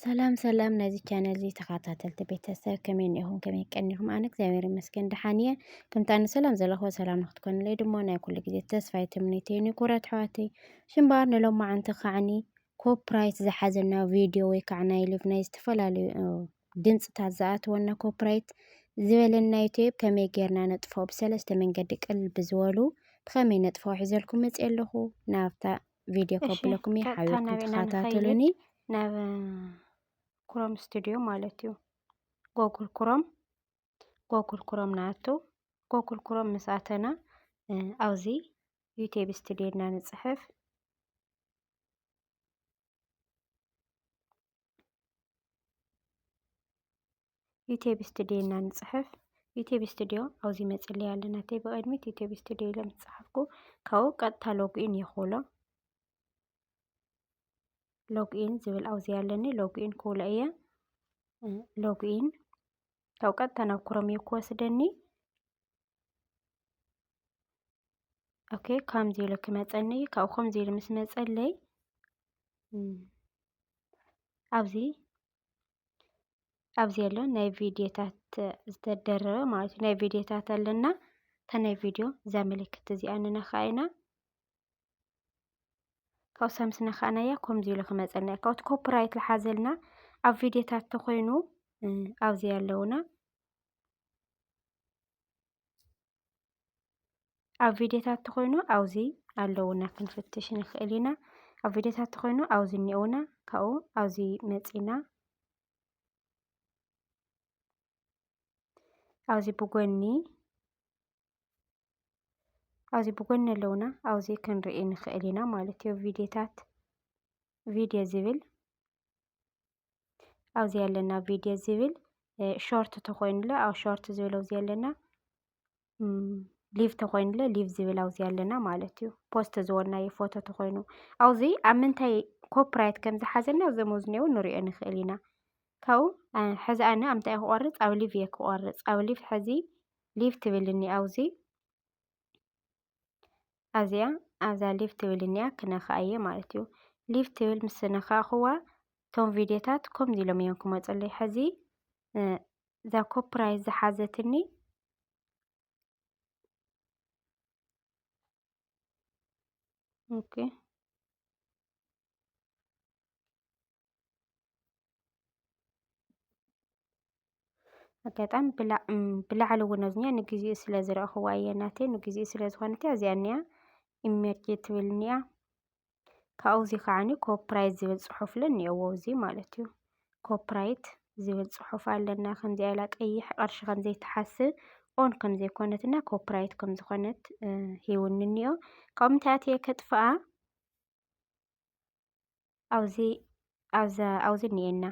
ሰላም ሰላም ናይዚ ቻነል እዚ ተኸታተልቲ ቤተሰብ፣ ከመይ እኒኹም? ከመይ ቀኒኹም? ኣነ እግዚኣብሔር ይመስገን ደሓን እየ። ከምቲ ኣነ ሰላም ዘለኹዎ ሰላም ንክትኮኑለይ ድማ ናይ ኩሉ ግዜ ተስፋይ ትምኒተይ እዩ። ክቡራት ኣሕዋተይ፣ ሽምባር ንሎማዓንቲ ከዓኒ ኮፒራይት ዝሓዘና ቪድዮ ወይ ከዓ ናይ ሊቭ ናይ ዝተፈላለዩ ድምፅታት ዝኣተወና ኮፒራይት ዝበለና ዩቱብ ከመይ ጌርና ነጥፍኦ? ብሰለስተ መንገዲ ቅልል ብዝበሉ ብኸመይ ነጥፍኦ ሒዘልኩም መፅየ ኣለኹ። ናብታ ቪድዮ እሺ፣ ከብለኩም እየ፣ ቀጥታ ሓቢርኩም ናበይ ኢና ንኸይድ? ተኸታተሉኒ። ናብ ክሮም ስቱዲዮ ማለት እዩ። ጎግል ክሮም፣ ጎግል ክሮም ንኣቱ። ጎግል ክሮም ምስ ኣተና፣ እ፣ ኣብዚ ዩቲብ ስቱዲዮ ኢና ንጽሕፍ። ዩቲብ ስቱዲዮ ኢና ንጽሕፍ። ዩቲብ ስቱዲዮ ኣብዚ መጽለይ ኣለና። እቲ ብቕድሚት ዩቲብ ስቱዲዮ ኢለ ምስ ጸሓፍኩ፣ ካብኡ ቀጥታ ሎግኢን ይኽእሎ። ሎግኢን ዝብል ኣብዚ ኣለኒ። ሎግኢን ክብሎ እየ። እ፣ ሎግኢን ካብ ቀጥታ ናብ ክሮም እዩ ክወስደኒ። ኦኬ፣ ከምዚ ኢሉ ክመጸኒ እዩ። ካብኡ ከምዚ ኢሉ ምስ መጸለይ፣ እም፣ ኣብዚ፣ ኣብዚ ኣሎ ናይ ቪድዮታት ዝተደረበ ማለት እዩ። ናይ ቪድዮታት ኣለና። እታ ናይ ቪድዮ እዛ ምልክት እዚኣ ንነኽኣ ኢና። ካብኡ ሳምስና ከኣናያ ከምዚ ኢሉ ክመጸልና እዩ። ካብኡ ኮፒራይት ዝሓዘልና ኣብ ቪድዮታት ተኾይኑ፣ እ፣ ኣብዚ ኣለውና። ኣብ ቪድዮታት ተኾይኑ ኣብዚ ኣለውና፣ ክንፍትሽ ንኽእል ኢና። ኣብ ቪድዮታት ተኾይኑ ኣብዚ እኒኦውና፣ ካብኡ ኣብዚ መጺና፣ ኣብዚ ብጎኒ፣ ኣብዚ ብጎኒ ኣለውና፣ ኣብዚ ክንርኢ ንኽእል ኢና ማለት እዩ። ቪድዮታት፣ ቪድዮ ዝብል ኣብዚ ኣለና፣ ቪድዮ ዝብል፣ እ፣ ሾርት ተኾይኑለ፣ ኣብ ሾርት ዝብል ኣብዚ ኣለና፣ እም፣ ሊቭ ተኾይኑለ፣ ሊቭ ዝብል ኣብዚ ኣለና ማለት እዩ። ፖስት ዝበልናዮ ፎቶ ተኾይኑ፣ ኣብዚ ኣብ ምንታይ ኮፒራይት ከም ዝሓዘና፣ ኣብዚ መዝኒኡ ንሪኦ ንኽእል ኢና። ካብኡ፣ እ፣ ሕዚ ኣነ ኣብ ምንታይ ክቆርጽ? ኣብ ሊቭ እየ ክቆርጽ። ኣብ ሊቭ ሕዚ፣ ሊቭ ትብልኒ ኣብዚ። ኣብዚኣ፣ ኣብዛ ሊቭ ትብል እኒኣ ክነኽኣ እየ ማለት እዩ። ሊቭ ትብል ምስ ነኻእኽዋ፣ እቶም ቪድዮታት ከምዚ ኢሎም እዮም ክመፁለይ። ሕዚ፣ እ፣ እዛ ኮፒራይት ዝሓዘትኒ፣ ኦኬ። ኣጋጣሚ ብላ-፣ እም፣ ብላዕሊ እውን ኣብዚኣ ንግዚኡ ስለ ዝረእኽዋ እየ ናተይ፣ ንግዚኡ ስለ ዝኾነት እያ እዚኣ እኒኣ ኢመርጂ ትብል እኒኣ። ካብኡ እዚ ከዓኒ ኮፒራይት ዝብል ጽሑፍ ለ እኒኦዎ እዚ ማለት እዩ። ኮፒራይት ዝብል ጽሑፍ ኣለና። ከምዚኣ ኢላ ቀይሕ ቅርሺ ከም ዘይትሓስብ፣ ኦን ከም ዘይኮነትና ኮፒራይት ከም ዝኾነት፣ እ፣ ሂውኒ እኒኦ። ካብኡ እንታይ ኣትየ ከጥፍኣ? ኣብዚ፣ ኣብዛ፣ ኣብዚ እኒኤና።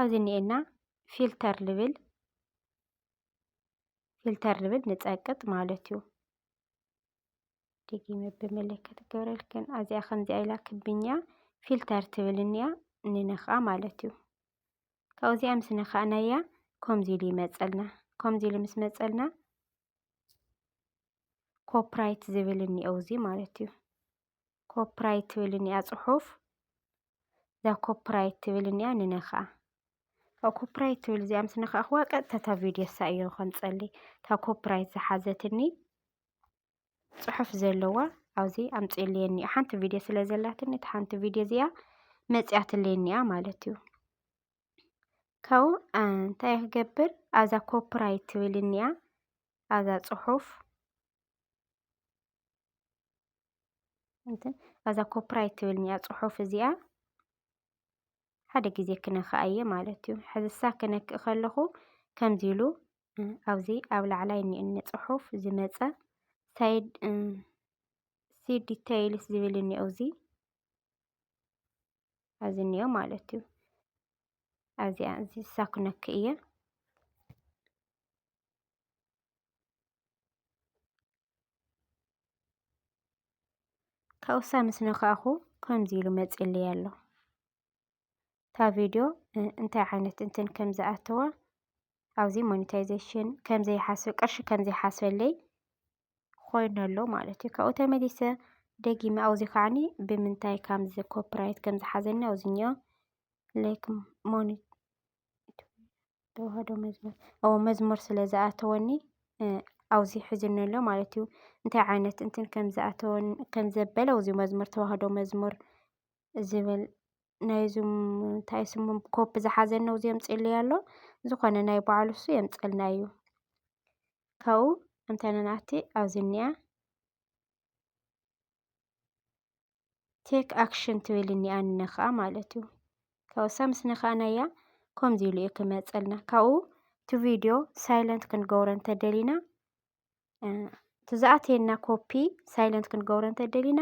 ኣብዚ እኒኤና ፊልተር ልብል፣ ፊልተር ልብል ንጸቅጥ ማለት እዩ። ደጊመ ብምልክት ክገብረልክን፣ ኣዚኣ ከምዚኣ ኢላ ክብኛ ፊልተር ትብል እኒኣ፣ ንነኽኣ ማለት እዩ። ካብዚኣ ምስ ነኻእናያ፣ ከምዚ ኢሉ ይመጸልና። ከምዚ ኢሉ ምስ መጸልና፣ ኮፒራይት ዝብል እኒኦ እዚ ማለት እዩ። ኮፒራይት ትብል እኒኣ ጽሑፍ፣ እዛ ኮፒራይት ትብል እኒኣ ንነኽኣ። ካብ ኮፒራይት ትብል እዚኣ ምስ ነኻእኽዋ፣ ቀጥታ እታ ቪድዮ እሳ እዩ ከምጸሊ። እታ ኮፒራይት ዝሓዘትኒ ጽሑፍ ዘለዋ ኣብዚ ኣምጽእልየ እኒኣ። ሓንቲ ቪድዮ ስለ ዘላትኒ፣ እታ ሓንቲ ቪድዮ እዚኣ መጽያትለይ እኒኣ ማለት እዩ። ካብኡ፣ እ፣ እንታይ ክገብር? ኣብዛ ኮፒራይት ትብል እኒኣ፣ ኣብዛ ጽሑፍ፣ እንትን፣ ኣብዛ ኮፒራይት ትብል እኒኣ ጽሑፍ እዚኣ ሓደ ግዜ ክነኽኣ እየ ማለት እዩ። ሕዚ እሳ ክነክእ ከለኹ ከምዚ ኢሉ፣ እ፣ ኣብዚ ኣብ ላዕላይ እኒኤኒ ጽሑፍ ዝመጸ ሳይድ፣ እ፣ ሲ ዲቴይልስ ዝብል እኒኦ እዚ። ኣብዚ እኒኦ ማለት እዩ። ኣብዚኣ፣ እዚ እሳ ክነክ እየ። ካብኡ እሳ ምስ ነካእኹ ከምዚ ኢሉ መፅልይ ኣሎ። እታ ቪድዮ፣ እ፣ እንታይ ዓይነት እንትን ከም ዝኣተዋ፣ ኣብዚ ሞኔታይዜሽን ከም ዘይሓስብ፣ ቅርሺ ከም ዘይሓስበለይ ኮይኑ ኣሎ ማለት እዩ። ካብኡ ተመሊሰ ደጊመ ኣብዚ ከዓኒ ብምንታይ ከምዚ ኮፒራይት ከም ዝሓዘኒ ኣብዚ እኒኦ ሌክ ሞኒ ተዋህዶ መዝሙር፣ ኦ፣ መዝሙር ስለ ዝኣተወኒ፣ እ፣ ኣብዚ ሒዝኒ ኣሎ ማለት እዩ። እንታይ ዓይነት እንትን ከም ዝኣተወን ከም ዘበለ ኣብዚ መዝሙር ተዋህዶ መዝሙር ዝብል ናይዙም እንታይ ስሞም ኮፒ ዝሓዘኒ ኣብዚ የምፅእልይ ኣሎ። ዝኾነ ናይ ባዕሉ እሱ የምፅእልና እዩ። ካብኡ እንታይ ነንኣቲ ኣብዚ እኒኣ ቴክ ኣክሽን ትብል እኒኣ ንነኽኣ ማለት እዩ። ካብኡ እሳ ምስ ነኻእናያ ከምዚ ኢሉ እዩ ክመፀልና። ካብኡ እቲ ቪድዮ ሳይለንት ክንገብሮ እንተደሊና፣ እ፣ እቲ ዝኣተየና ኮፒ ሳይለንት ክንገብሮ እንተደሊና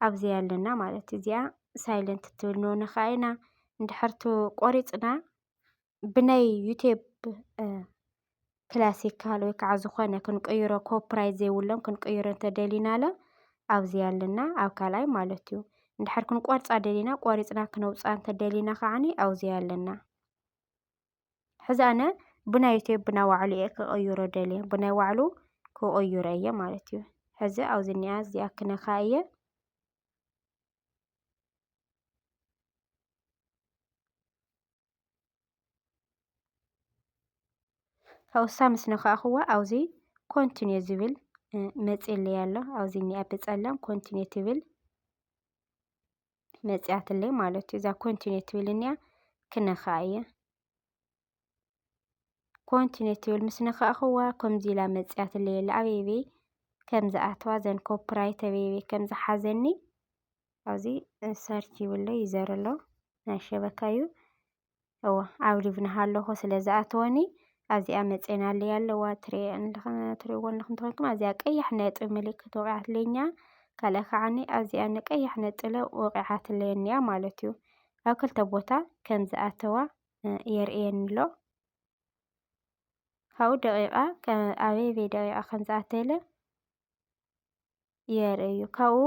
ኣብዚ ኣለና ማለት እዩ። እዚኣ ሳይለንት ትብል ንነኽኣ ኢና። እንድሕር እቲ ቆሪፅና ብናይ ዩቴብ፣ እ፣ ክላሲካል ወይ ከዓ ዝኾነ ክንቅይሮ ኮፒራይት ዘይብሎም ክንቅይሮ እንተደሊናለ ኣብዚ ኣለና ኣብ ካልኣይ ማለት እዩ። እንድሕር ክንቆርፃ ደሊና ቆሪፅና ክነውፅኣ እንተደሊና ከዓኒ ኣብዚ ኣለና። ሕዚ ኣነ ብናይ ዩቴብ ብና ባዕሉ እየ ክቕይሮ ደልየ፣ ብናይ ባዕሉ ክቕይሮ እየ ማለት እዩ። ሕዚ ኣብዚ እኒኣ እዚኣ ክነኻ እየ። ካብኡ እሳ ምስ ነኻእኽዋ ኣብዚ ኮንቲኒዩ ዝብል፣ እ፣ መፅየለይ ኣሎ። ኣብዚ እኒኣ ብፀለም ኮንቲኒዩ ትብል መፅያትለይ ማለት እዩ። እዛ ኮንቲኒዩ ትብል እኒኣ ክነኻ እየ። ኮንቲኒዩ ትብል ምስ ነኻእኽዋ ከምዚ ኢላ መፅያትለይ ኣላ። ኣበይ ኣበይ ከም ዝኣተዋ ዘን ኮፒራይት ኣበይ ኣበይ ከም ዝሓዘኒ ኣብዚ ሰርች ይብሎ ይዘር ኣሎ ናይ ሸበካ እዩ። እዋ ኣብ ሊቭ እናሃለኹ ስለ ዝኣተወኒ ኣብዚኣ መፅየናለይ ኣለዋ። ትሪእዋ ኣለኹም ተኾንኩም ኣብዚኣ ቀያሕ ነጥብ ምልክት ወቂዓትለኛ። ካልእ ከዓኒ ኣብዚኣ ንቀያሕ ነጥለ ወቂዓትለየኒ እያ ማለት እዩ። ኣብ ክልተ ቦታ ከም ዝኣተዋ፣ እ፣ የርእየኒ ኣሎ። ካብኡ ደቂቓ፣ ከ-፣ ኣበይ ኣበይ ደቂቓ ከም ዝኣተለ የርእዩ። ካብኡ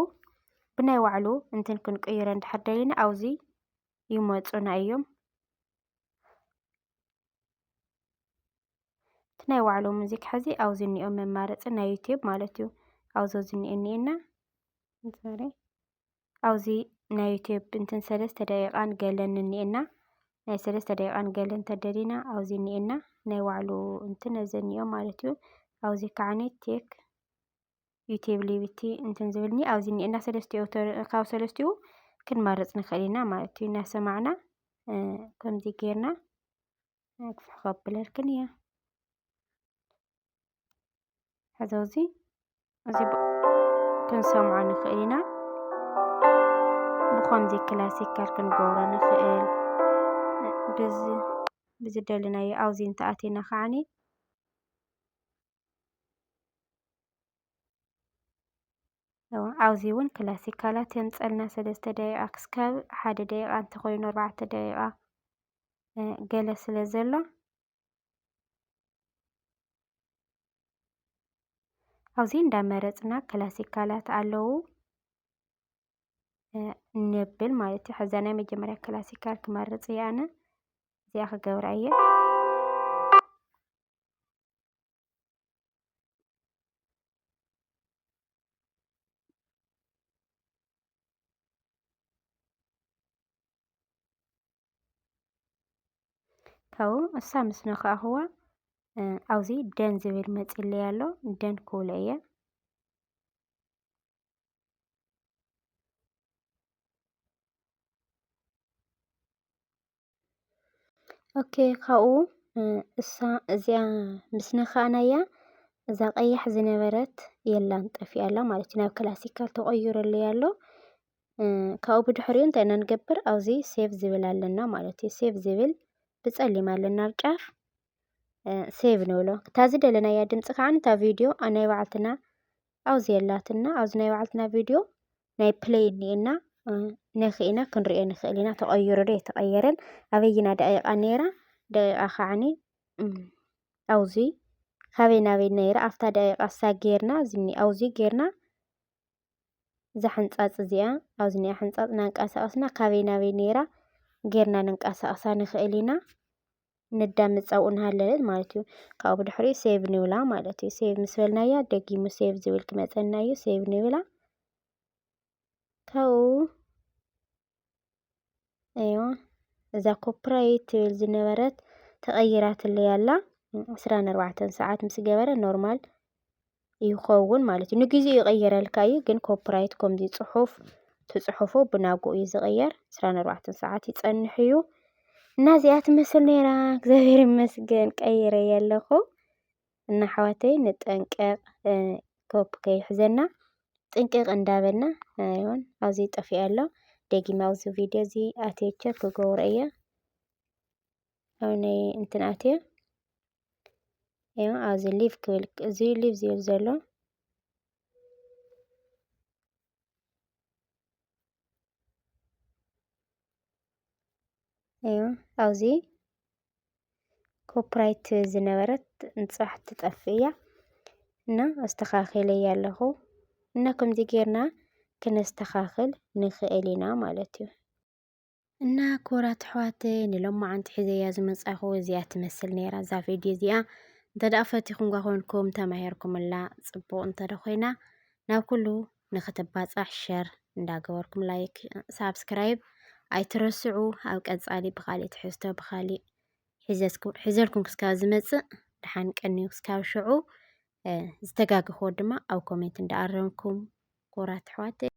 ብናይ ባዕሉ እንትን ክንቅይሮ እንድሕር ደሊና ኣብዚ ይመፁና እዮም። እቲ ናይ ባዕሉ ሙዚክ ሕዚ ኣብዚ እኒኦ መማረፂ ናይ ዩቲዩብ ማለት እዩ። ኣብዚ ዝኒኦ እኒኤና። ሶሪ። ኣብዚ ናይ ዩቲዩብ እንትን ሰለስተ ደቂቃን ገለን እኒኤና። ናይ ሰለስተ ደቂቃን ገለን ተደሊና ኣብዚ እኒኤና። ናይ ባዕሉ እንትን እዚ እኒኦ ማለት እዩ። ኣብዚ ከዓኒ ቴክ ዩቲዩብ ሊብቲ እንትን ዝብልኒ ኣብዚ እኒኤና። ሰለስቲኡ ተ-፣ ካብ ሰለስቲኡ ክንመርፅ ንኽእል ኢና ማለት እዩ። እናሰማዕና፣ እ፣ ከምዚ ጌርና ክፍሕ ከብለልክን እየ። ሕዚ እዚ፣ እዚ ብ-፣ ክንሰምዖ ንኽእል ኢና። ብኸምዚ ክላሲካል ክንገብሮ ንኽእል። ብዝ-፣ ብዝደለናዮ ኣብዚ እንተኣቲና ከዓኒ እዋ፣ ኣብዚ እውን ክላሲካላት የምፀልና። ሰለስተ ደቂቃ ክስካብ ሓደ ደቂቃ እንተኾይኑ ኣርባዕተ ደቂቃ፣ እ፣ ገለ ስለ ዘሎ ኣብዚ እንዳመረፅና ክላሲካላት ኣለዉ፣ እ፣ ነብል ማለት እዩ። ሕዛ ናይ መጀመርያ ክላሲካል ክመርፅ እየ ኣነ። እዚኣ ክገብራ እየ። ካብኡ እሳ ምስ ነካእኽዋ፣ እ፣ ኣብዚ ደን ዝብል መፂለይ ኣሎ። ደን ክብሎ እየ። ኦኬ፣ ካብኡ፣ እ፣ እሳ እዚኣ ምስ ነካእናያ፣ እዛ ቀያሕ ዝነበረት የላን፣ ጠፊኣ ኣላ ማለት እዩ። ናብ ክላሲካል ተቐይሩለይ ኣሎ። እ፣ ካብኡ ብድሕሪኡ እንታይ ኢና ንገብር? ኣብዚ ሴቭ ዝብል ኣለና ማለት እዩ። ሴቭ ዝብል ብጸሊም ኣለና ኣብ ጫፍ። እ፣ ሴቭ ንብሎ። እታ ዝደለናያ ድምፂ ከዓ እታ ቪድዮ፣ ኣ፣ ናይ ባዕልትና ኣብዚ የላትና። ኣብዚ ናይ ባዕልትና ቪድዮ ናይ ፕለይ እኒኤና፣ እ፣ ነኺእና ክንሪኦ ንኽእል ኢና። ተቐይሩ ዶ የተቐየረን፣ ኣበይና ደቂቓ ነይራ፣ ደቂቓ ከዓኒ፣ እም፣ ኣብዚ፣ ካበይ ናበይ ነይራ፣ ኣብታ ደቂቓ እሳ ጌርና፣ እዚ እኒ-፣ ኣብዚ ጌርና፣ እዛ ሕንጻጽ እዚኣ፣ ኣብዚ እኒኣ ሕንጻጽ እናንቀሳቐስና፣ ካበይ ናበይ ነይራ ጌርና ንንቀሳቐሳ ንኽእል ኢና። ነዳምጻ ኣብኡ እናሃለለት ማለት እዩ። ካብኡ ብድሕሪኡ ሴቭ ንብላ ማለት እዩ። ሴቭ ምስ በልናያ፣ ደጊሙ ሴቭ ዝብል ክመጸና እዩ። ሴቭ ንብላ። ካብኡ እዮ እዛ ኮፕራይት ትብል ዝነበረት ተቐይራትለይ ኣላ። ዕስራን ኣርባዕተን ሰዓት ምስ ገበረ ኖርማል ይኸውን ማለት እዩ። ንግዜኡ ይቐይረልካ እዩ፣ ግን ኮፕራይት ከምዚ ጽሑፍ ትጽሕፎ ብናግኡ እዩ ዝቕየር። ዕስራን ኣርባዕተን ሰዓት ይጸንሕ እዩ። እና እዚኣ ትመስል ነይራ። እግዚኣብሔር ይመስገን ቀይረያ ኣለኹ። እና ኣሕዋተይ ንጠንቀቕ፣ ኮፕ ከይሕዘና ጥንቅቕ እንዳበልና። ይኹን ኣብዚ ጠፊኡ ኣሎ። ደጊመ ኣብዚ ቪድዮ እዚ ኣትየ ቸክ ክገብሮ እየ። ኣብ ናይ እንትን ኣትየ እዮ ኣብዚ ሊቭ ክብል እዚ ሊቭ ዝብል ዘሎ እዮ ኣብዚ ኮፕራይት ዝነበረት ንጽባሕ ትጠፍእ እያ እና ኣስተኻኺለያ ኣለኹ እና ከምዚ ጌርና ክነስተኻኽል ንኽእል ኢና ማለት እዩ። እና ክቡራት ኣሕዋተይ ንሎማዓንቲ ሒዘያ ዝመጻኹ እዚኣ ትመስል ነይራ እዛ ቪድዮ እዚኣ። እንተ ደኣ ፈቲኹምዋ ኮንኩም ተማሂርኩምላ ጽቡቕ እንተ ደ ኮይና ናብ ኩሉ ንኽትባጻሕ ሸር እንዳገበርኩም ላይክ ሳብስክራይብ ኣይትረስዑ። ኣብ ቀጻሊ ብኻሊእ ትሕዝቶ ብኻሊእ ሒዘልኩም ክስካብ ዝመጽእ ደሓን ቀንዩ ክስካብ ሽዑ ዝተጋገኽዎ ድማ ኣብ ኮሜንት እንዳኣረምኩም ክቡራት ኣሕዋተይ